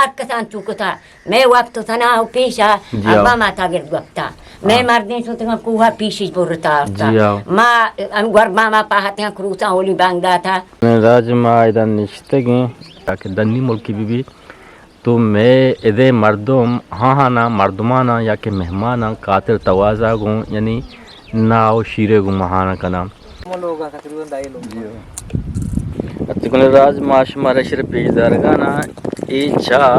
ہر کسان چو کتا، مئے وقت تنا و پیشا، جی ہاں۔ ابا ماتا گرد گپتا۔ مئے ہاں۔ مردین شتگاں کوہا پیشش برتا آورتا۔ جی ہاں۔ ما، ہم گوربا ما پاہتگاں کروساں ہولی بانگ داتا۔ راج ما ایدا نشتگیں، تاکہ دنی ملکی بی بی، تو مئے ادے مردم، ہاں ہاں نا، مردماناں یا کہ مہماناں خاطر توازا گوں، یعنی نا و شیرے گوں مہانا کناں۔ اچھا، گل راج ما شمارا شر پیش دارگانا، اے چاہ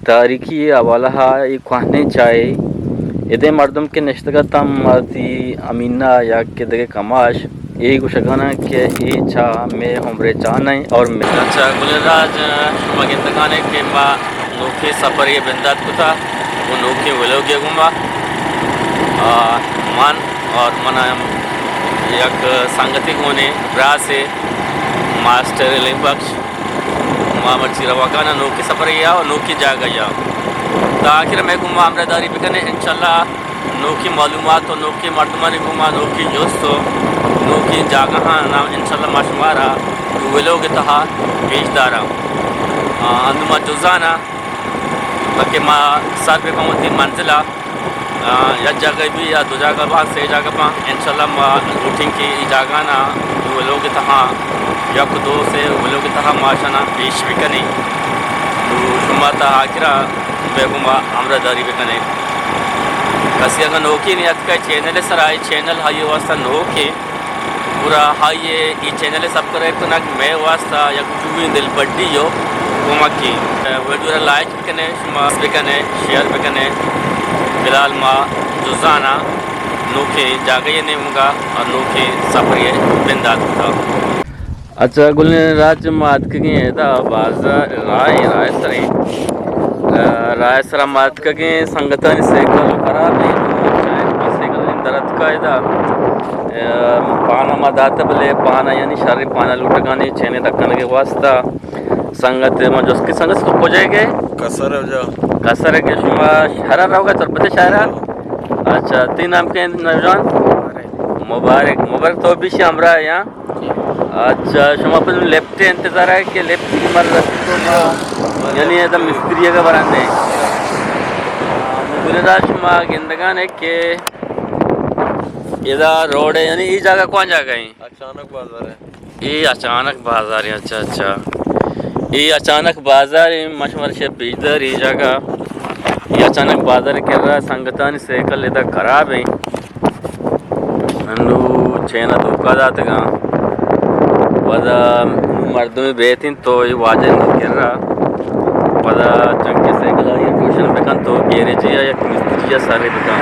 تاریخی حوالہ ء اے کوہنیں چاہے۔ ادے مردم کہ نشتگ ات ہم وتی امینا یا کہ دگہ کماش اے گوشگانا کہ اے چاہ مئے عمرے چاہ نہ اور مئے۔ اچھا، گل راج، شما گندگانے کہ ما نوکیں سفرے بندات کتا و نوکیں ولوگے گوما، آ، من اور منا یک سنگتے گونے، براسے، ماسٹر علم بخش۔ ما مرچی روگانا نوکیں سفرے یا و نوکیں جاگہ یا۔ تا آخر مئے گوما ہمراہ داری بکنے، انشاءاللہ نوکیں معلومات و نوکیں مردمانی گوما نوکیں جست و نوکیں جاگہاں نام انشاءاللہ ما شمارا ولوگ تہا پیش داراں۔ آ، اندو ما جزانا تاکہ ما سر بہ بان وتی منزل ء، آ، یک جاگہ بی یا دو جاگہ بان، سے جاگہ بان، انشاءاللہ ما لوٹیں کہ ای جاگہ نا ولوگ تہا، یک دو سے ولوگ تہا ما اشانا پیش بکنیں۔ تو شما تا آخرا بہ گوما ہمراہ داری بکنے۔ کسی اگر نوکی نہیں اتکا چینل سر آئے، چینل ہائی واسطہ نوکے۔ گڑا آئیے ای چینل ء سبسکرائب کنگ مئے واسطہ یک چوئیں دلبڈی و کمکے۔ ویڈیو را لائک بکنے، شما بکنے، شیئر بکنے۔ فی الحال ما جزانا نوکیں جاگہے نیمگا اور نوکیں سفرے بندات کتا۔ اچھا، گلیں راج ما اتکگیں ادا بازار راہ، راہ سریں۔ راہ سرا ما اتکگیں، سنگتانی سائیکل خراب ایں، شاید ما سائیکل در اتکا ادا۔ پانا ما داتہ، بلے پانا یعنی شر پانا لوٹگانی چینے دکنگے واسطہ۔ سنگت ما جست کہ سنگت تو کجائے گئے؟ کسر ہے جا۔ کسر ہے کہ شما شہر روگا، تربت شہر؟ اچھا، تئی نام کئے نوجوان؟ مبارک۔ مبارک، تو بھی شی ہمراہ یہاں؟ اچھا، شما پر لفٹ انتظار ہے کہ لفٹ مر رسیدو ما، یعنی ادا مستری کا بران دے۔ گلیں راج ما گندگان ہے کہ ادا روڈ ہے، یعنی ای جاگہ کون جاگہ ہے؟ اچانک بازار ہے۔ اے اچانک بازار ہے، اچھا، اچھا۔ اے اچانک بازار ہے، ما شمارا شے پیش دار اے جاگہ۔ اے اچانک بازار کرا سنگتانی سائیکل ادا خراب ہے۔ انو چینا دھوکا داتگاں۔ پدا مردم بیتین تو اے واجہ کرا۔ پدا چنکے سائیکل آئی ٹیوشن بکن تو گیریجی یا یک مستری یا سرے بکن۔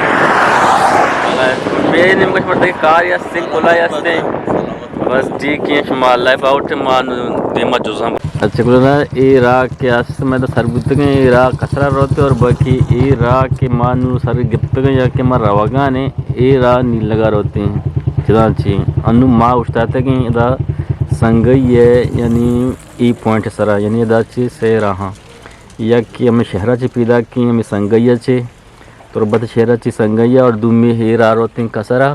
بے نمکش مردے کار یا سنگ کلا یا سنگ۔ بس ٹھیک ہے، شما لائف آؤٹ ما نو دیما جزاں۔ اچھا، گلیں راج، اے راہ کہ است میں تو سر بوتگیں، اے راہ کسرا روتے اور باقی اے راہ کہ ما نو سر گپتگیں یا کہ ما روگانے، اے راہ نیلگا روتے ہیں۔ چنانچہ انو ما اشتاتگیں ادا سنگئی ہے، یعنی ای پوائنٹ سرا، یعنی ادا چے سے راہاں۔ یک کہ ہمیں شہرا چے پیدا کی، ہمیں سنگئی چے، تربت شہرا چے سنگئی اور دومی اے راہ روتے ہیں کسرا۔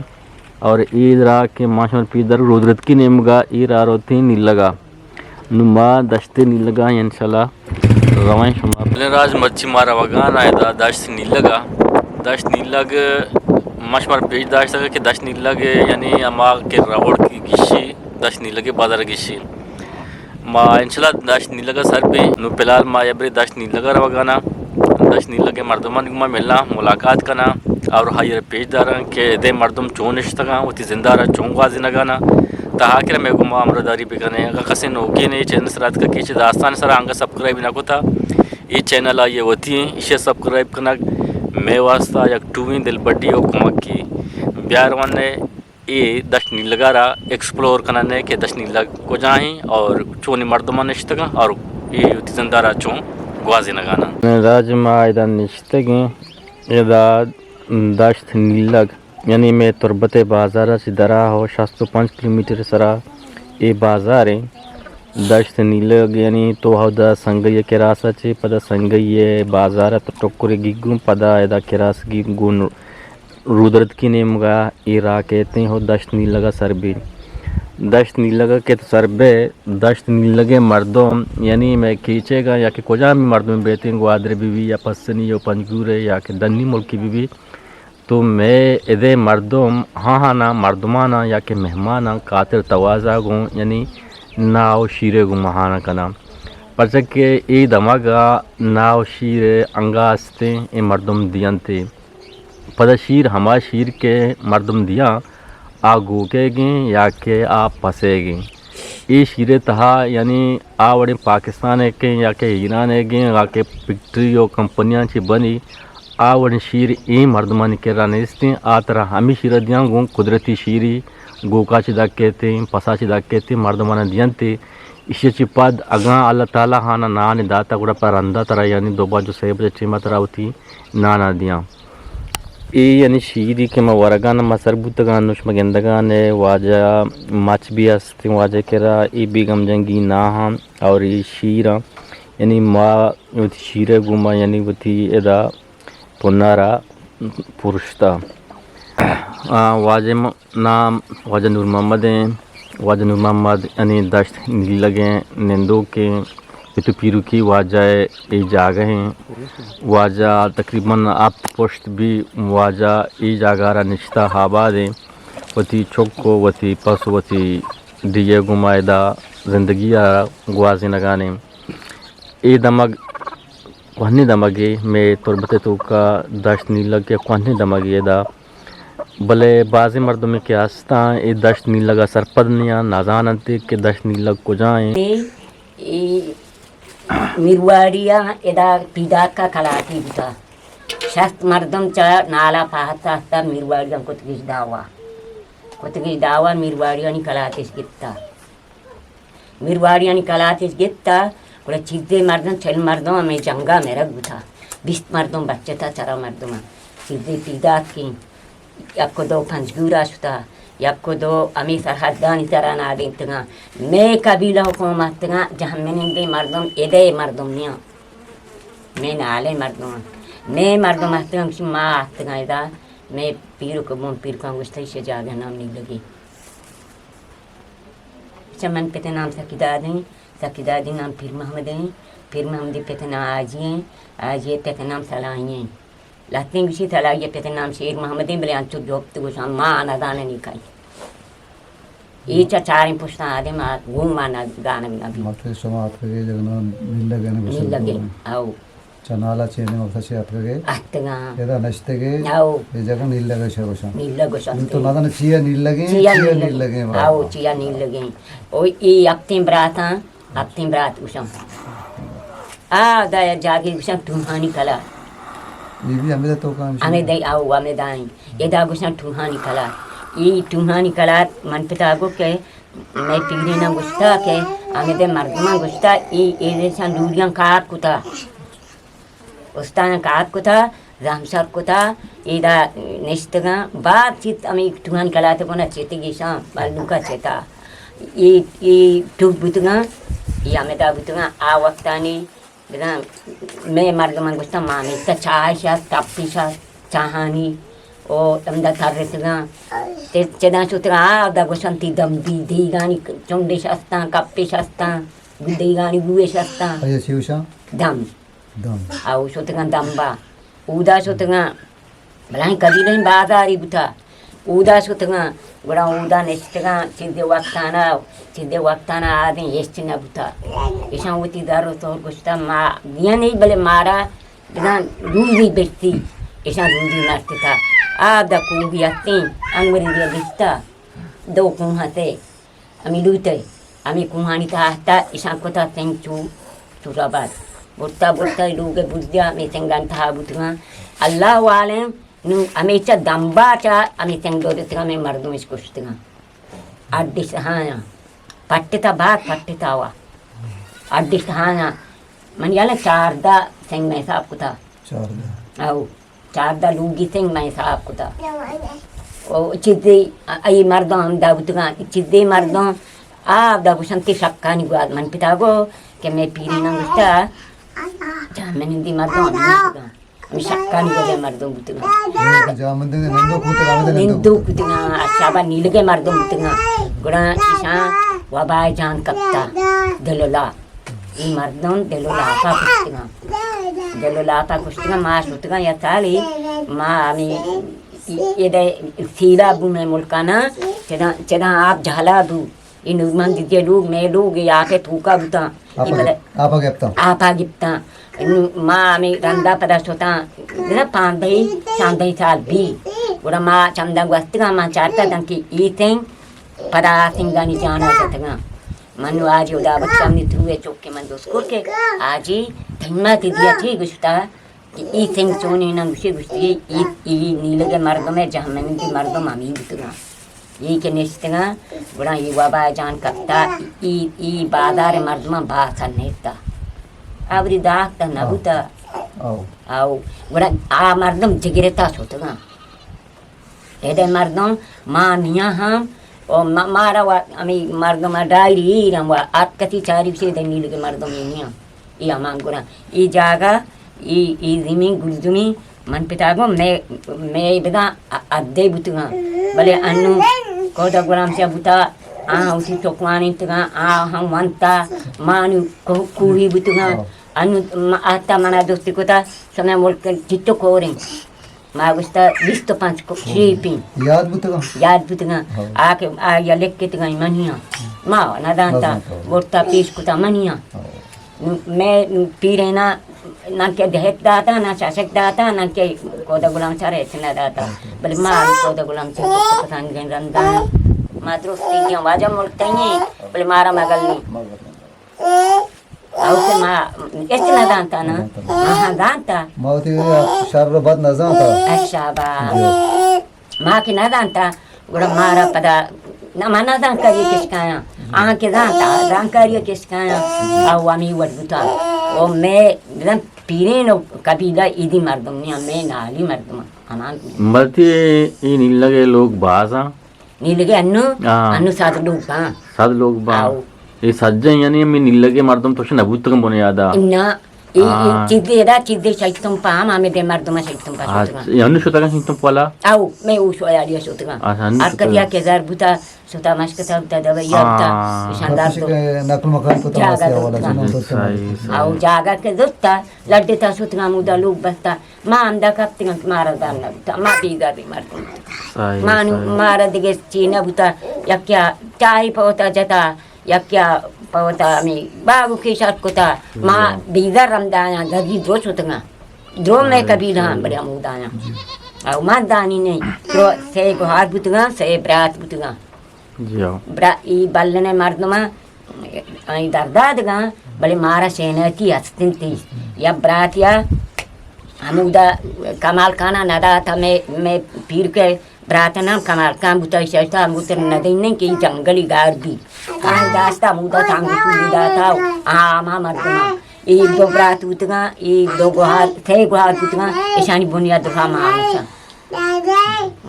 اور اے راہ کہ ما شمارا پیش دار رودرتکی نیمگا اے راہ روتیں نیلگا۔ نو ما دشت نیلگا انشاءاللہ رویں شما۔ گلیں راج مرچی ما روگاں ادا دشت نیلگا۔ دشت نیلگ ما شمارا پیش داشتگ کہ دشت نیلگ یعنی ہما کہ روڈ کی گشی دشت نیلگ بازار گشی۔ ما انشاءاللہ دشت نیلگ ء سر بیں۔ نوں فی الحال ما یبرے دشت نیلگ ء روگانا، دشت نیلگ ء مردمانی گوما ملاں، ملاقات کناں اور آئی ء پیش داراں کہ ادے مردم چون نشتگاں، وتی زند ء را چون گوازینگانا۔ تا آخر مئے گوما ہمراہ داری بکنے۔ اگاں کسے نوکین اے چینل سرا اتکگ کہ چہ داستان سرا انگت سبسکرائب نہ کتا، اے چینل آئی ء وتی ایں، ایشی ء سبسکرائب کنگ مئے واسطہ یک ٹوہیں دلبڈی و کمکے۔ بیا رونے اے دشت نیلگ ء را ایکسپلور کننے کہ دشت نیلگ کجا ایں اور چونیں مردمان نشتگاں اور اے وتی زند ء را چون گوازینگانا۔ راج ما ادا نشتگیں، ادا دشت نیلگ، یعنی مئے تربت ء بازار ء چہ درا ہو شست و پنچ کلومیٹر سرا اے بازار ایں۔ دشت نیلگ یعنی تو ہدا سنگئی ء کراس ء چہ پدا سنگئی ء بازار ء ٹکرے گیگوں پدا ادا کراس گیگوں رودرتکی نیمگا اے راہ کیتیں ہو دشت نیلگا سر بی۔ دشت نیلگ ءَ کہ تو سر بئے، دشت نیلگ ءِ مردم، یعنی مئے کیچیگ ءَ یا کہ کجام بھی مردم بیتیں، گوادر بہ بی یا پسنی یا پنجگور ءَ یا کہ ڈنی ملکی بہ بی، تو مئے ادے مردم ہاہاناں، مردماناں یا کہ مہماناں کاتر توازا گوں، یعنی ناہ و شیرے گوں مہاناں کناں۔ پرچا کہ اے دمگ ءَ ناہ و شیر انگا استیں، اے مردم دینتے۔ پدا شیر ہما شیر کہ مردم دیاں، آ گوکیگیں یا کہ آ پسیگیں۔ اے شیر ءِ تہا یعنی آ وڑیں پاکستان ءِ کیں یا کہ ایران ءِ گیں یا کہ فیکٹری و کمپنیاں چہ بنی، آ وڑیں شیر اے مردمانی کرا نیستیں۔ آ ترا ہمے شیر ءَ دیاں گوں قدرتی شیری، گوکا چہ دکیتیں، پسا چہ دکیتیں، مردماناں دینتے۔ ایشی ءَ چہ پد اگاں اللہ تعالی ہانا نان داتا گڑا پہ رندا ترا یعنی دو بج و سے بج ٹیما ترا وتی نانا دیاں۔ اے یعنی شیری کہ ما ورگان ما سر بوتگان، نوش ما گندگان، واجہ مچ بھی است، واجہ کرا اے بیگم جنگی ناہاں اور اے شیراں، یعنی ما وتی شیرے گوں ما یعنی وتی ادا پنارا پرشتا۔ آ، واجہ م-، نام واجہ نور محمد ایں۔ واجہ نور محمد یعنی دشت نیلگ ءِ نندوکیں پت و پیروکی واجہ ءِ اے جاگہ ایں۔ واجہ تقریباً ہپت پشت بی واجہ اے جاگہ را نشتہ آباد ایں۔ وتی چک و وتی پس و وتی ڈیے گوما ادا زندگی ءَ گوازینگان ایں۔ اے دمگ کوہنیں دمگے، مئے تربت ءِ توکا دشت نیلگ کہ کوہنیں دمگے ادا، بلے بازیں مردمے کہ ہستاں اے دشت نیلگ ءَ سرپد نیاں، نزاننت کہ دشت نیلگ کجا ایں۔ اے، اے میرواڑی ءَ ادا پیداک ءَ کلاتی بوتا۔ شست مردم چہ نالا پہتا ہستا میرواڑی ءَ کتگش دعوا۔ کتگش دعوا میرواڑیانی کلاتش گپتا۔ میرواڑیانی کلاتش گپتا، گڑا چیزے مردم، چل مردم ہمے جنگا مرگ بوتا، بیست مردم بچتا، چرا مردم چیزے پیداک کیں، یک و دو پنجگورا شتا، یک و دو ہمے سرحدانی سرا نادینتگاں۔ مئے قبیلہ و قوم اتگاں، جہمنندیں مردم، ادے مردم نیاں، مئے نالے مردم، مئے مردم اتگاں، گوشی ما اتگاں ادا، مئے پیرک و بن پیرکاں گوشتا، ایشی جاگہ نام نیلگی۔ چہ من پت نام سکی داد ایں، سکی دادی نام پیر محمد ایں، پیر محمدی پت نام حاجی ایں، حاجی پت نام سلائی ایں۔ لہتیں گوشی سلائی پت نام شیر محمد ایں، بلے انچو جوپت گوشاں ما نزاننی کئی۔ اے چہ چاریں پشتاں آدم آ گوں ما نہ زانگ نہ بی۔ مطلب شما اتکگے جگہ نام نیلگ ایں گوشگ نیلگ ایں، او۔ چہ نالا چہ نیمگ ءَ چہ اتکگے؟ اتکگاں۔ ادا نشتگے؟ او۔ اے جگہ نیلگ ءَ شہ گوشاں۔ نیلگ گوشاں۔ نوں تو نزانے چیا نیلگیں؟ چیا چیا نیلگیں؟ نیلگیں؟ او، چیا نیلگیں؟ او، اے ہپتیں براتاں، ہپتیں برات گوشاں۔ آ، دا جاگے گوشاں ٹوہانی کلا۔ بی بی ہمدا تو کام شما؟ ہمدا، او، ہمدا ایں۔ ادا گوشاں ٹوہانی کلا۔ اے ٹوہانی کلا من پتا گو کہ مئے پیریناں گوشتا کہ ہمدا مردماں گوشتا، اے، اے دیشاں لوریاں کار کتا۔ استاناں کار کتا، زہم سر کتا، ایدا نشتگاں، باز چیت ہمے ٹوہانی کلات گونا چتگیشاں، مہلوکا چتا۔ اے، اے ٹوہ بوتگاں، اے ہمدا بوتگاں، آ وقتانی بزاں مئے مردماں گوشتاں، ما ہمیشہ چاہش است، تپش است، چاہانی، او ہمدا ترتگاں۔ چداں شتگاں، آ دا گوشنتی دمبی، دیگانی چنڈش استاں، کپش استاں، دیگانی گوش استاں۔ آیا چی گوشاں؟ دم۔ دم۔ او شتگاں دمبا۔ اودا شتگاں، بلاہیں قبیلہ بازاری بوتا۔ اودا شتگاں، گڑا اودا نشتگاں، چیزے وقتانا، چیزے وقتانا آدیں ہچ نہ بوتا۔ ایشاں وتی در و سور گوشتا، ما دیاں نہیں، بلے مارا بزاں روزی بشتی، ایشاں روزی نشتتا۔ آ دا کوہی ہستیں، انگریزی گشتا، دو کوہ ہستے۔ ہمے لوتے، ہمے کوہانی تہا اتکا، اشاں کتا سنگ چو، چو ربات۔ برتا، برتا، اے لوگ بزدیا، ہمے سنگانی تہا بوتگاں۔ اللہ عالم، نوں ہمیچا دمبا چا، ہمے سنگ دو دتگاں، ہمے مردمش کشتگاں۔ اڈش ہاں، پٹتا بات، پٹتا وا۔ اڈش ہاں، من یالا چاردہ سنگ میں حساب کتا۔ چاردہ۔ او۔ چاردہ لوگی سنگ من حساب کتا۔ او چیزے، ای مردم ہمدا بوتگاں، چیزے مردم آ دا گوشنتی شکانی گواد۔ من پتا گو کہ میں پیری نہ گوشتا، جامنندی مردم ہمیں بوتگاں۔ ہمیں شکانی گوادے مردم بوتگاں۔ جامنندی نندو کوتگاں، نندو کوتگاں، شابا نیلگے مردم بوتگاں۔ گڑا ایشاں وبائے جان کپتا، دل و لاپ۔ اے مردم دل و لاپا کشتگاں۔ دل و لاپا کشتگاں۔ ما شتگاں یا سالے، ما ہمے ایدے سیلاب بو مئے ملکانا، چداں، چداں آپ جہلا بو۔ اے نورمند دیدی لوگ، مئے لوگ، اے آپے توکا بوتاں۔ آپا اے پدا گپ-، آپا گپتاں۔ آپا گپتاں۔ نو ما ہمے رندا پدا شتاں، نہ پاندہی، چاندہی سال بی۔ گڑا ما چنداں گوستگاں، ما چارتا دنکہ اے تیں پدا آ سنگانی جانا جتگاں۔ من و آجی ہدا بخش ہمے تروے چوکے من دوست کر کہ آجی تئی ما تئی دیا چی گشتا کہ اے سنگ چونیں نہ گوشے، گوشتی اے، اے نیلگے مردم ہے، جہمنندی مردم ہمے بوتگاں۔ اے کہ نشتگاں، گڑا اے وبا جان کپتا، اے، اے بازار مردماں باز سر نیتا۔ آوری داختا نبوتا۔ او۔ او۔ گڑا آ مردم جگرتا شتگاں۔ اے دے مردم ما نیا ہم، او ما-، مارا وا-، ہمے مردم ڈائری ایر ہم وا، ہر کسی چاری سے دے نیلگے مردم نیا۔ اے ہمان گڑا۔ اے جاگہ، اے، اے زمین گلزمین من پتا گوں مئے، مئے بزاں ا-، ادے بوتگاں۔ بلے انوں کودا غلام شاہ بوتا، آ وتی چکوانینتگاں، آ ہم ونتا، ما نوں کو-، کوہی بوتگاں۔ انوں ما آتا منا دوستی کتا، شمئے ملک چتو کوریں۔ ما گوشتا بیست و پنچ کو-، شیپیں۔ یاد بوتگاں؟ یاد بوتگاں۔ ہاں۔ آ کہ آ یا لکھتگاں منیاں۔ ما ندانتا، ندانتا۔ گڑتا پیش کتا منیاں۔ ہاں۔ مئے پیرینا نہ کہ دہک داتا، نہ شاشک داتا، نہ کہ کودا غلام شاہ ہچ نہ داتا۔ بلے ما ہم کودا غلام شاہ کو پسند گن رندا۔ ما درست دیاں واجہ ملک تئیں، بلے مارا مگل نہیں۔ او کہ ما ہچ نہ دانتا نا۔ ہاں، ہاں، دانتا۔ ما وتی شر و بد نہ زانتا۔ اچھا با۔ ما کہ نہ دانتا، گڑا مارا پدا، نہ، ما نہ زانکاری کش کایاں۔ آہاں کہ زانتا، زانکاری کش کایاں۔ او ہمے وڑ بوتا۔ او مئے بزاں پیرین و قبیلہ ایدی مردم نیاں، مئے نالی مردم ہمان۔ مرتی اے نیلگے لوگ بازاں؟ نیلگے انو، ہاں۔ انو ساد لوگ باں۔ ساد لوگ باں۔ آؤ۔ اے سجیں یعنی ہمے نیلگے مردم توش نہ بوتگن بنیادا؟ نہ۔ اے، اے ہاں۔ چیزے ادا، چیزے شیطان پا ہم، ہمے دے مردم شیطان پا ہاں، شتگاں۔ اے انو شتگاں شیطان پالا؟ آؤ، مئے اوش و عیالی شتگاں۔ اچھا، انو ہر کدیا شتگاں۔ کہ زر بوتا، شتا مشکتا بوتا، دوائی آبتا، ہاں۔ اشان دار تو۔ نقل مکان کو تو جاگہ واسطے حوالہ دوتا۔ جنوں تو صحیح، صحیح۔ آؤ، جاگہ کہ دوتا، لڈتا شتگاں، مودا لوگ بستا۔ ما ہمدا کپتگاں کہ مارا زر نہ بوتا، ما بیزاری مردم۔ صحیح، ما نو صحیح۔ مارا دگہ چی نہ بوتا، یکیا چاہی پوتا جتا، یکیا پوتا ہمے باغ و کیش ات کتا، ما جی۔ بیزار ہم دایاں، گزی درو شتگاں۔ درو مئے اچھا۔ قبیلہ ہم بڑے ہمودایاں۔ جی۔ او ما دانی نہیں، درو سے گوہار بوتگاں، سے برات بوتگاں۔ جی ہو۔ برا-، ای بلنے مردماں، ای دردادگاں، بلے مارا شینتی ہستنتی۔ یا براتیا ہمودا کمال کانا نداتا، مئے، مئے پیر کے برات نام کمال کان بوتا، ششتا ہموتر ندین نہیں کہ ای جنگلی گار دی۔ کان داشتا ہمودا تانگو تولی داتا، آ، ہما مردماں۔ ای دو برات بوتگاں، ای دو گوہار، سے گوہار بوتگاں، اشانی بنیاد رہا ما ہمیشہ۔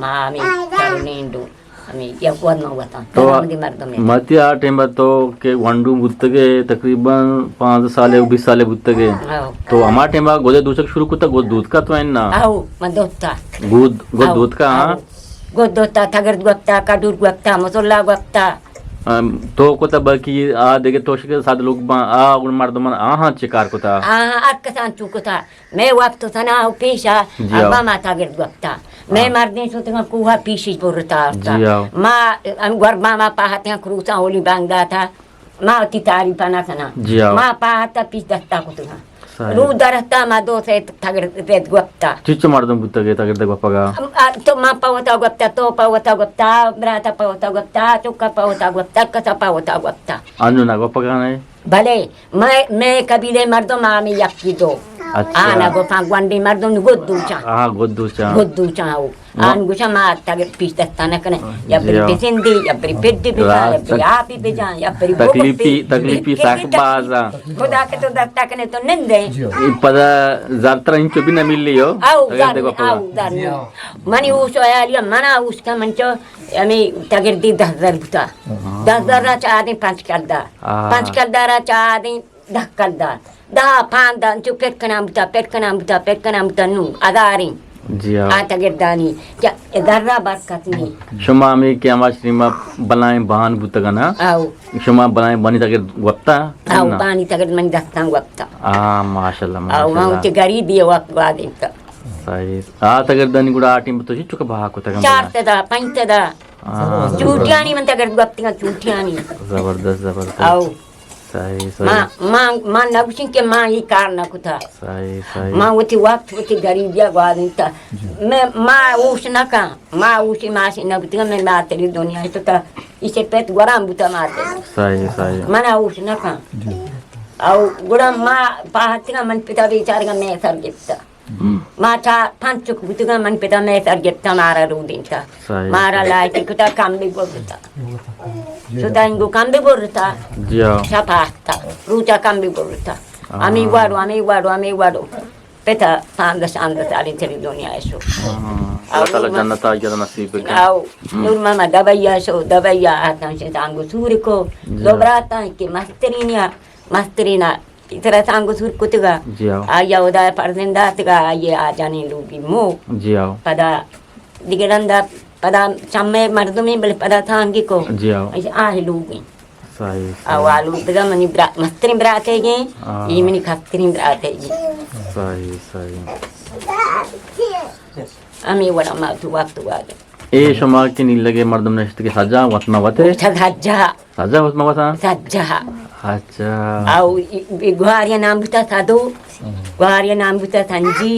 ما ہمیں چارو نینڈو، ہمیں یک وت ما وتاں۔ تو سلام دی مردم ہے۔ ماتی آ ٹائم تو کہ ونڈو بوتگے تقریباً پانزدہ سالے و بیست سالے بوتگے۔ ہاں۔ تو ہما ٹائم گودے دوچک شروع کتا، گود دوتکا تو ہے نا؟ آؤ، من دوتا۔ گود، گود آؤ، دوتکا، ہاں؟ آؤ۔ گود دوتا، تگرد گوپتا، کڈور گوپتا، مسلا گوپتا۔ ام، تو کتا بلکہ آ دیگه تو شکل ساد لوگ با، آ گون مردمان آہاں چکار کتا؟ آہاں ہر کسان چو کتا۔ مئے وقت و سنا و پیشا، جی، آؤ۔ ابا ما تاگرد وقتا۔ مئے ہاں۔ مردین شتگاں کوہا پیشی برتا آورتا۔ جی، آؤ۔ ما، ام، گوربا ما پاہتیاں کروساں ہولی بانگ داتا۔ ما وتی تعریفا نہ کناں۔ جی، آؤ۔ ما پاہتا پیش دستا کتگاں۔ صحیح۔ رو درہتا ما دو سے تاگرد گوپتا۔ چچو مردم بوتگے تاگرد گوپگا؟ ام، آ، تو ما پاوتا گوپتا، تو پاوتا گوپتا، براتا پاوتا گوپتا، چکا پاوتا گوپتا، کسا پاوتا گوپتا۔ انو نہ گوپگا نہ؟ بلے، مئے، مئے قبیلے مردم آ ہمے یکی دو۔ اچھا۔ آ نہ گوپاں گونڈیں مردم گد دوچاں۔ آ، گد دوچاں۔ گد دوچاں، او۔ ما آن گوشاں ما تگ پیش دستا نہ کنیں۔ یا جی بری ہاں۔ بزندی، یا بری پڈی بجاں، یا راست۔ بری آپی بجاں، یا بری تکلیفی، بوگتی۔ تکلیفی ساک بازاں۔ خدا کہ تو دستا کنے تو نندے۔ جی ہاں۔ اے پدا زرتر انچو بھی نہ ملی ہو۔ او، اگر زر، دیکھو پدا۔ او، زر۔ جی ہاں۔ منی اوش و حیالی منا اوش کا من چو ہمے تگردی دہ زر بوتا۔ ہاں۔ دہ زر را چادیں پنچ کلدار۔ ہاں۔ پنچ کلدار را چادیں دہ کلدار، دہ پاندا، انچو پر کنان بوتا، پر کنان بوتا، پر کنان بوتا، نوں ہزاریں۔ جی ہاں۔ آ تگردانی کہ اے درا برکت نی۔ شما ہمے کہ ہما شریما بلائیں بان بوتگ نا؟ آؤ۔ شما بلائیں بانی تگرد گپتا؟ آؤ، نا؟ بانی تگرد من دستان گپتا۔ آ، ماشاءاللہ، آؤ، ماشاءاللہ۔ وتی غریبی وقت گوادینتا۔ صحیح۔ آ تگردانی گڑا آ ٹیم تو چکا بہا کتگ؟ چار تدا، پنچ تدا۔ آ۔ چوٹیانی من تگرد گپتگاں، چوٹیانی۔ زبردست، زبردست۔ آؤ۔ صحیح، صحیح۔ ما، ما، ما نگوشیں کہ ما اے کار نہ کتا۔ صحیح، صحیح۔ ما وتی وقت وتی غریبیا گوازینتا۔ جی۔ میں، ما ہوش نہ کن، ما ہوشی ماشی نہ بوتگا، میں ماتری دنیا تو تا اسے پت گوران بوتا ماتے۔ صحیح، صحیح۔ منا ہوش نہ کن۔ جی۔ او گڑا ما پاہتگا من پتا بیچارگا میں سر گپتا۔ ہم۔ ما چار پنچ چک بوتگاں، من پتا مئے سر گپتا، مارا رودینتا۔ صحیح، مارا صحیح۔ لائٹی کتا، کم بی برتا۔ شتا انگو کم بی برتا۔ جی ہاں۔ شپ آختا۔ روچا کم بی برتا۔ ہاں۔ ہمیں وڑو، ہمیں وڑو، ہمیں وڑو۔ پتا پانزدہ شانزدہ سالیں چلی دنیا شو۔ ہاں۔ اللہ تعالی جنت آئی نصیب بکن۔ آؤ۔ ہم۔ نور ماما دبئی شو، دبئی آتاں شتا انگو سور کو۔ جی ہاں۔ دو براتاں کہ مسترین یا، مسترین ء ترا سانگ سور کتگا۔ جی ہاؤ۔ آئی ء ہدا ء فرزند داتگا، آئی ء آ جنین لوگی مو۔ جی ہاؤ۔ پدا دگہ رندا پدا چمے مردمے بلے پدا سانگی کو۔ جی ہاؤ۔ آہ لوگی۔ صحیح، صحیح۔ آ لوگ بدا منی برا-، مسترین براتے گے، آہ۔ ای منی کسترین براتے گے۔ صحیح، صحیح۔ ہمیں وڑا ما تو وقت وارے۔ اے شما کہ نیلگے مردم نشت کہ سجا وت ما وتے؟ سجا۔ سجا وت ما وتا؟ سجا۔ اچھا۔ او ای-، ای گوہاری نام بوتا سدو، گوہاری نام بوتا سنجی،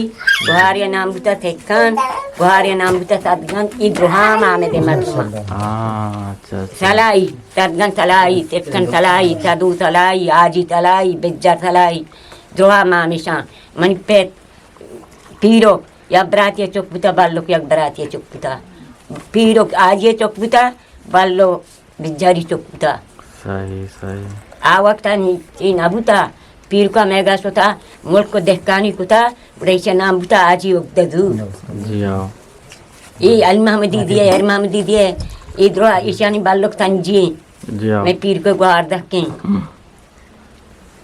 گوہاری نام بوتا سکن، گوہاری نام بوتا سدگن، ای دروہا ما ہمیں دے مردم۔ ہاں، اچھا، اچھا۔ سلائی، سدگن سلائی، سکن سلائی، سدو سلائی، آجی سلائی، بجا سلائی، دروہا ما ہمیشاں۔ من پت پیرو یا براتی چک بوتا، بلوک یک براتی چک بوتا۔ پیرو آجی چک بوتا، بلو بجاری چک بوتا۔ صحیح، صحیح۔ آ وقتا نی چی نبوتا، پیرکا میگا شتا، ملک دہکانی کتا، گڑا ایشا نام بوتا آجی اگددو۔ جی ہاں۔ ای علی محمدی دیے، علی محمدی دیے، ای درو ایشانی بلوک تنجی۔ جی ہاں۔ میں پیرکو گوار دکیں۔ ہم۔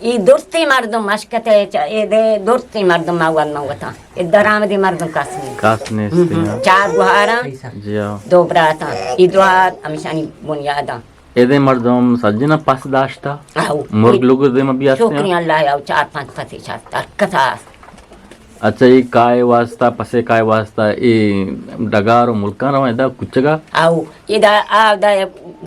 ای درستیں مردم مشکت ء چ-، اے دے درستیں مردم ما ون وتاں۔ اے درآمدیں مردم کس نیست۔ کس نیست، ہم، ہم۔ ہاں۔ چار گوہاراں، جی ہاں۔ دو براتاں۔ ای دو ہمیشانی بنیاداں۔ اے دے مردم سجنا پس داشتا۔ آہو۔ مرگ لوگ دے ما بیاستے ہیں۔ شکری اللہ، او چار پانچ پسے شاست۔ ہر کسا است۔ اچھا، اے کائے واسطہ، پسے کائے واسطہ، اے ڈگار و ملکان روان ادا کچگا؟ آو، ادا، آ، دا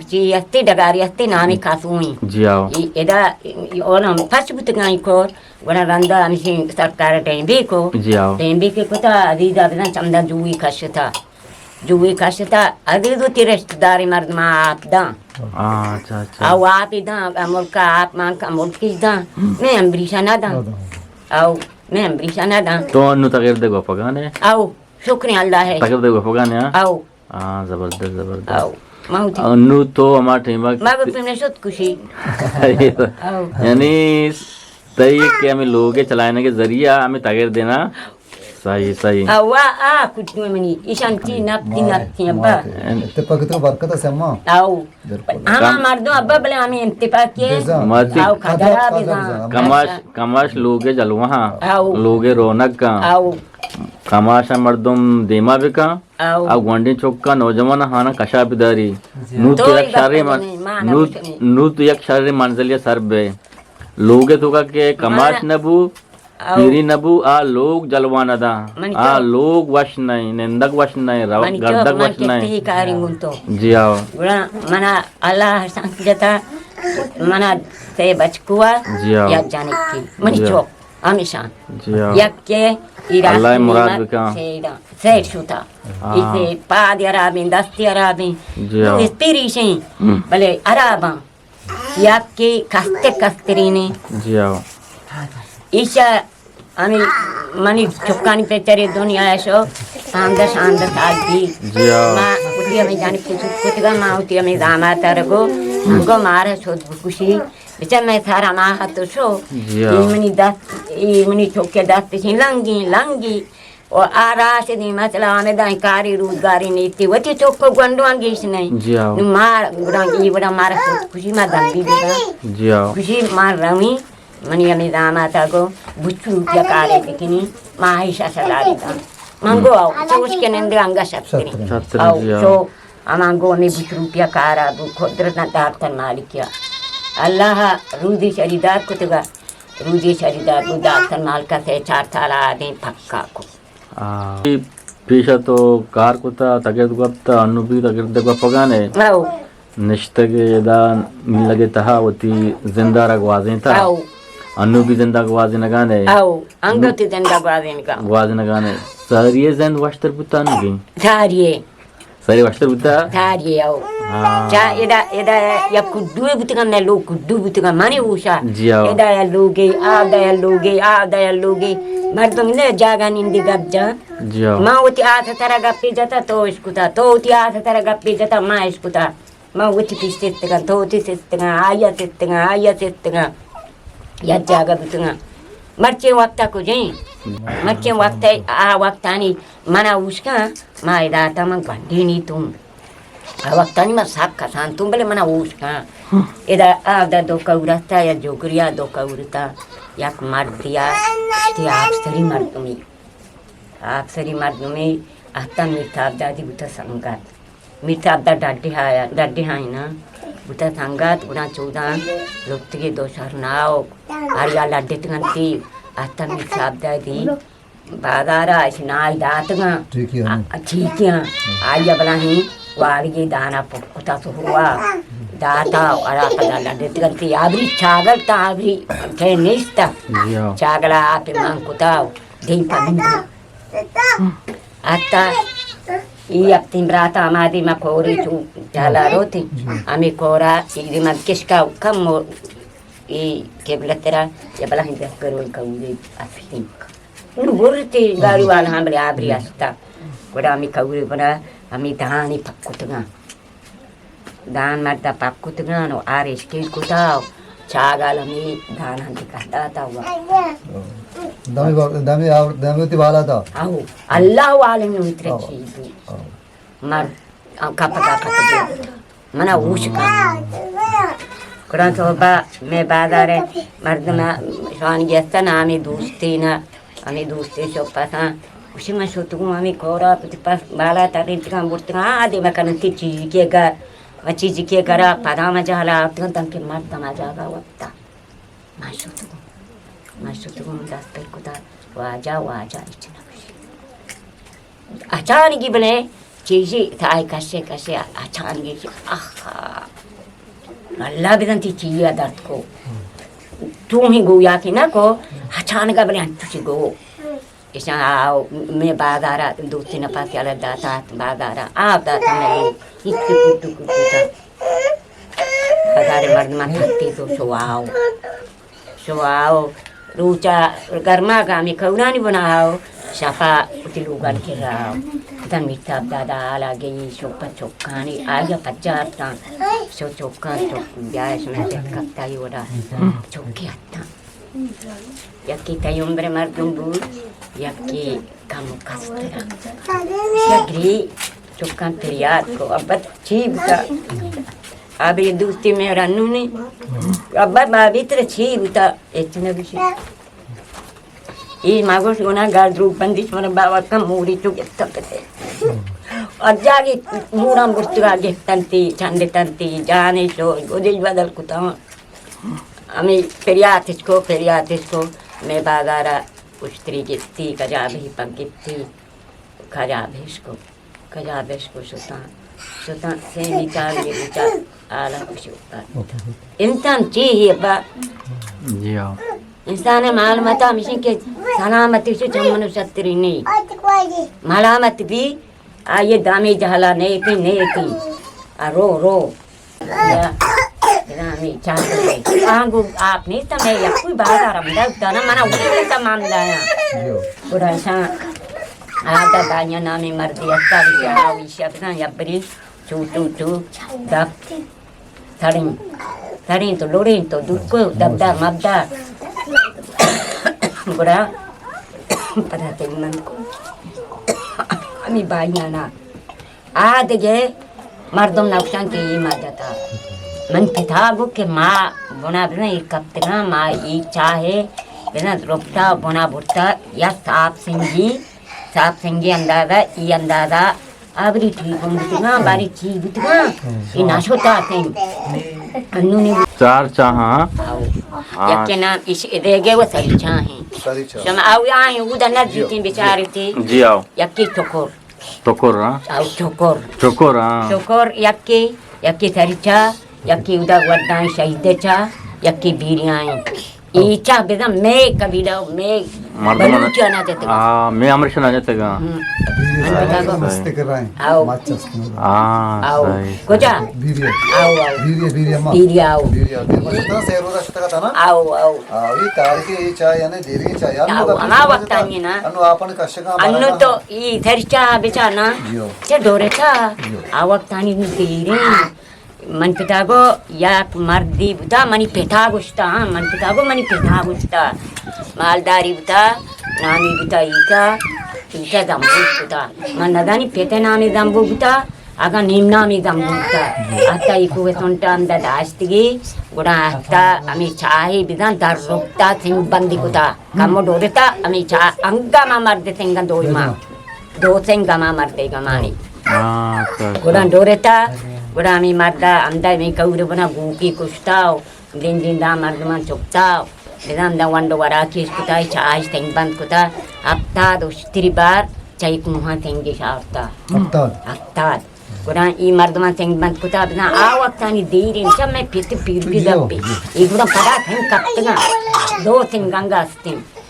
چی استے، ڈگاری استے، نامی کاسوئی۔ جی آو۔ اے، ادا، اے، اے، اون ہم پچ بوتگاں اے کور، گڑا رندا ہمشی سرکار ڈیمبی کو۔ جی آو۔ ڈیمبی کے کتا، عزیزا بزن چمدا جوئی کشتا۔ جوئی کشتا، عزیز وتی رشتہ داری مردم آپ داں۔ آ، اچھا، اچھا۔ آو آپ داں، آ ملک آپ مان کا ملک داں۔ ہم۔ میں امریشہ نہ داں۔ نہ داں۔ آو۔ میں امریشہ نہ داں۔ تو انو تغیر دے گوپگانے؟ آو، شکر اللہ ہے۔ تغیر دے گوپگانے، ہاں؟ آو۔ ہاں، زبردست، زبردست۔ آو۔ ما ہوتی۔ انو تو ہما ٹائم ما گوپی نے شد کشی۔ آو۔ یعنی تئی کہ ہمیں لوگ چلائنے کے ذریعہ ہمیں تغیر دینا۔ صحیح، صحیح۔ آو، آ، آ، کچھ منی، ایشان تی نپتی، نپتی، ابا۔ اتفاق تو برکت ہے، سما۔ آو۔ بالکل۔ ہما کم-، مردم ابا بلے ہمیں انتفاقی ہے۔ بزاں۔ ماتی۔ آو، کھجرا بزاں۔ کماش، کماش لوگ جلوہاں۔ آو۔ لوگ رونق کاں۔ آو۔ کماش مردم دیما بکاں۔ آو۔ آ گونڈیں چکا نوجوان ہانا کشا بداری۔ جی۔ نو تو تو یک شرے من-، نہیں، ما نہ نو، روشنی۔ نو تو یک شرے منزل یا سر بے۔ لوگ تو کا کہ کماش ما-، نبو، آؤ۔ پیری نبو، آ لوگ جلوہ نہ داں۔ منی آ تو۔ لوگ وش نہ ایں، نندگ وش نہ ایں، رو-، منی تو، گردگ من وش نہ ایں۔ کسی کاری گون تو۔ جی آؤ۔ گڑا منا اللہ حسن جتا، منا سے بچکوا، جی آؤ۔ یک جانکی۔ منی جی آؤ۔ چوک، ہمیشان۔ جی آؤ۔ یک کے ایرا اللہ مراد دیما بکا۔ سیدا، سیٹ شوتا۔ ہاں۔ اسے پاد عرابیں، دست عرابیں۔ جی آؤ۔ اس پیریشیں، ہم۔ بلے عراباں۔ یکے کستر کسترینے۔ جی آؤ۔ ایشا ہمیں منی چکانی پچرے دنیا شو، پانزدہ شانزدہ سال بی۔ جی آؤ۔ ما وتی ہمیں جانی کچھ کتگا، ما وتی ہمیں دامات رگو، گو مارا شد بکشی۔ بچا میں سارا ما ہتو شو۔ جی آؤ۔ ای منی دست، ای منی چکے دست شی لنگی، لنگی۔ و آ راست دی مسئلہ ہمیں دائیں کاری روزگاری نیتی۔ وتی چک و گونڈوان گیش نہیں۔ جی آؤ۔ نو ما گڑا ای وڑا مارا خود کشی ما دم بی بی۔ جی آؤ۔ کشی ما رویں، منی ہمیں داماتا گو بچو کیا کارے بکنی، ما ایشا سلاری داں۔ من گو آؤ، چوش کہ نندگا انگا شتریں۔ شتریں۔ شتریں، آؤ، جی، آؤ۔ چو ہمانگو ہمیں بیست روپیہ کارا بو، قدرت نہ داتن مالکیا۔ اللہ روزی شریدار کتگا، روزی شریدار بو، داتن مالکا سے چار سال آدیں پکا کو۔ آ، پیشا تو کار کتا، تگرد گپتا، انو بھی تگرد گپگانے۔ آؤ۔ نشتگ ادا ملگ تہا وتی زندارا گوازینتا۔ آؤ۔ انو بھی زندہ گوازینگانے۔ آؤ، انگت زندہ گوازینگا۔ گوازینگانے۔ ساری زند وشتر بوتا انگی؟ ساری۔ ساری وشتر بوتا؟ ساری، آؤ۔ ہاں۔ چا ادا، ادا یا کڈو بوتگا، نہ لو کڈو بوتگا، مانے اوشا۔ جی، آؤ۔ ادا یا لوگے، آ دا یا لوگے، آ دا یا لوگے۔ مردم نے جاگا نندی گپ جا۔ جی، آؤ۔ ما وتی آس ترا گپی جتا، تو اشکتا، تو وتی آس ترا گپی جتا، ما اشکتا۔ ما وتی پیش سستگاں، تو وتی سستگاں، آیا سستگاں، آیا سستگاں، یک جاگہ بوتگاں۔ مرچیں وقتا کجیں؟ مرچیں وقت، آ وقتانی منا اوشکاں، ما ادا تا من گونڈینی توں۔ آ وقتانی من سک کسان توں، بلے منا اوشکاں۔ ادا آ دا دو کورتا یا جوگریا دو کورتا، یک مردیا، تی آپسری مردمی۔ آپسری مردمی اہتا میر تابدادی بوتا سنگت۔ میر تابداد ڈڈی ہایا، ڈڈی ہائینا بوتا سنگت، گڑا چوداں لوٹگی دو شہر ناؤ، آریا لڈتگنتی، اہتا میر تابدادی بازارا اش نائی داتگاں۔ ٹھیکیاں۔ آ، ٹھیکیاں۔ آیا بلاہیں وارگی دانا پکتا سہوا داتا، ارا پدا لڈتگنتی، آبری چاگل تا آبری کہ نیستا۔ جی ہاں۔ چاگلا آپ مان کتا۔ دیم پہ من کو۔ اتا ای اپتین براتا ہمادی ما کوری چو جالا روتی۔ ہمیں کورا چیزی من کشکا کم مو-، ای قبلہ ترا یا بلا ہم دست گروی کوری اپتین۔ ان گرتی گاری والا ہم بلے آبری استا۔ گڑا ہمیں کوری بنا ہمیں دانی پکتگاں۔ دان مردا پک کتگان و آر اشکیل کتا و چاگال ہمیں دانان تکہ داتا و دمی با-، دمی آور-، دمی تی بالا تا۔ آہو، اللہ عالم نو اترے آہو۔ چیز بو۔ آہو۔ مر-، آ، کپگا کپگا۔ منا ہوش کا۔ قرآن صحبا میں بازار مردم شوان گیستا نامی دوستی نا۔ ہمے دوستی شپ اتاں، گوشی من شتگوں ہمے کورا وتی پس بالا ترینتگاں برتگاں، آ دیما کننتی چیزکے گر، من چیزکے گرا پدا من جہلا آورتگاں، دانکہ مرد ہما جاگہ وپتا۔ من شتگوں، من شتگوں، من دست پر کتا، واجہ، واجہ، ہچ نہ گوشی۔ اچانگی بلے چیزی تائی کشے کشے اچانگی کہ آخا، اللہ بزانتی چیزی درد کو۔ تو ہی گویا کہ نہ کو، اچانگا بلے انچوشی گو۔ ایشاں آؤ، میں بازارا دوستی نفس یلا داتا، بازارا آپ داتا میں، ہچ کٹو کٹو تا۔ بازار مردمان تھکتی تو شو آؤ۔ شو آؤ، روچا گرما گامی کورانی بنا آؤ، شفا وتی لوگان کرا آؤ۔ دن میتاب دادا حالا گئی، شوپا چکانی، آیا پجار تاں۔ شو چکان چک، بیایش میں دکتا یوڑا۔ چکی اتاں۔ یکے تئی عمر مردم بود، یکے کم کسترا۔ شگری چکان پریاد کو، ابا چی بوتا؟ آبی دوستی مہرانونی۔ ابا بابی تر چی بوتا؟ ہچ نہ گوشی۔ ای ما گوش گنا گال دروگ بندی شمارا باوا کم موری تو گپتا کتے۔ اور جاگی موران برتگا گپتنتی، چندتنتی، جانے شو، گودی بدل کتا۔ ہمے پریاتش کو، پریاتش کو، میں بازارا اشتری گپتی، کجا بھی پک گپتی، کجا بھیش کو، کجا بھیش کو شتاں، شتاں، سیمی چار یہ بچا، آلا کشو۔ انسان چی ہی با؟ جی ہاں۔ انسان معلومات ہمیشہ کہ سلامتی شو چمنو شتری نہیں۔ ملامت بھی، آئیے دامی جہلا نہیں تھی، نہیں تھی۔ آ رو، رو۔ یا، ادا ہمیں چاہ دے۔ آنگو آپ نیست، میں یک کوئی بازار ہم دے، دانا منا وقت تمام دایا۔ گڑا شان، آ دا دایا نامی مردی استا، ویشا، ویشا بزن، یا بری، چو، چو، چو، دب، تڑیں، تڑیں تو، لوڑیں تو، دکو، دب دا، مب دا۔ گڑا، پدا تے من کو۔ ہمیں بائیانا۔ آ دگہ مردم نہ گوشاں کہ اے مدتا۔ من پتا گو کہ ما بنا بزن اے کپتگاں، ما اے چاہے بزن رپتا بنا برتا یا ساپ سنجی صاحب سنگی اندازہ، ای اندازہ، آبری ٹھیک ہم بوتگاں، باری چی بوتگاں، ای ناشو تاتیں۔ انونی چار چاہاں۔ آؤ۔ ہاں۔ یکے نام اش ادیگے و سری چاہیں۔ سری چاہ۔ شما آؤ آئیں، اودا نزدیکیں بیچارے تھے۔ جی آؤ۔ یکی چکر۔ چکر، ہاں۔ آؤ چکر۔ چکر، ہاں۔ چکر یکی، یکی سری چاہ، یکی اودا وردائیں شہید چاہ، یکی بیریائیں۔ ای چاہ بزاں مئے قبیلہ و مئے مردم بلوچ نہ جتگ۔ آ، مئے امرش نہ جتگ۔ ہم۔ بیری من پتا کو۔ مستقر رائیں۔ آؤ۔ ماچس کنو۔ آ، آؤ۔ صحیح، کجا؟ صحیح۔ بیری۔ آؤ، آؤ۔ بیری، بیری اما۔ بیری آؤ۔ بیری آؤ۔ بیری اما شتنا سہ روزہ شتگا تھا نا؟ آؤ، آؤ۔ آؤ، یہ تاریخ یہ چاہ یعنی دیری چاہ یار آؤ، مطلب ہما وقتانی نا۔ انو آپن کشگا انو بارا تو ای تھر چاہ بچا نا۔ جیو۔ چہ ڈورے چاہ۔ جیو۔ آ وقتانی دیریں۔ من پتا گو یک مردی بوتا، منی پتا گوشتا، ہاں، من پتا گو منی پتا گوشتا۔ مالداری بوتا، نامی بوتا ایتا، ایتا زمبوش بوتا۔ من ندانی پتے نامی زمبو بوتا، اگا نیم نامی زمبو بوتا۔ حتی ایکو سنٹا اندر داشتگی، گڑا حتی ہمیں چاہی بزن در رکتا سنگ بندی کتا۔ کمو ڈورتا، ہمیں چاہ انگا ما مرد سنگا دوئی ما۔ دو سنگ ہما مردے گمانی۔ ہاں، اچھا، اچھا۔ گڑا ڈورتا، گڑا ہمیں مردا ہمدا ہمیں کور بنا گوکی کشتا و دن دن دا مردمان چکتا و بزان دا ونڈ و وراکیش کتا، چاہش تنگ بند کتا، ہفتاد اشتری بار چاہی کوہاں تنگش آورتا۔ ہفتاد؟ ہفتاد۔ گڑا ای مردمان تنگ بند کتا، بزان آ وقتانی دیر انچا میں پت پیرگی جی، گپی۔ جی۔ ای گڑا پدا تنگ کپتگا۔ دو سنگ انگا استیں۔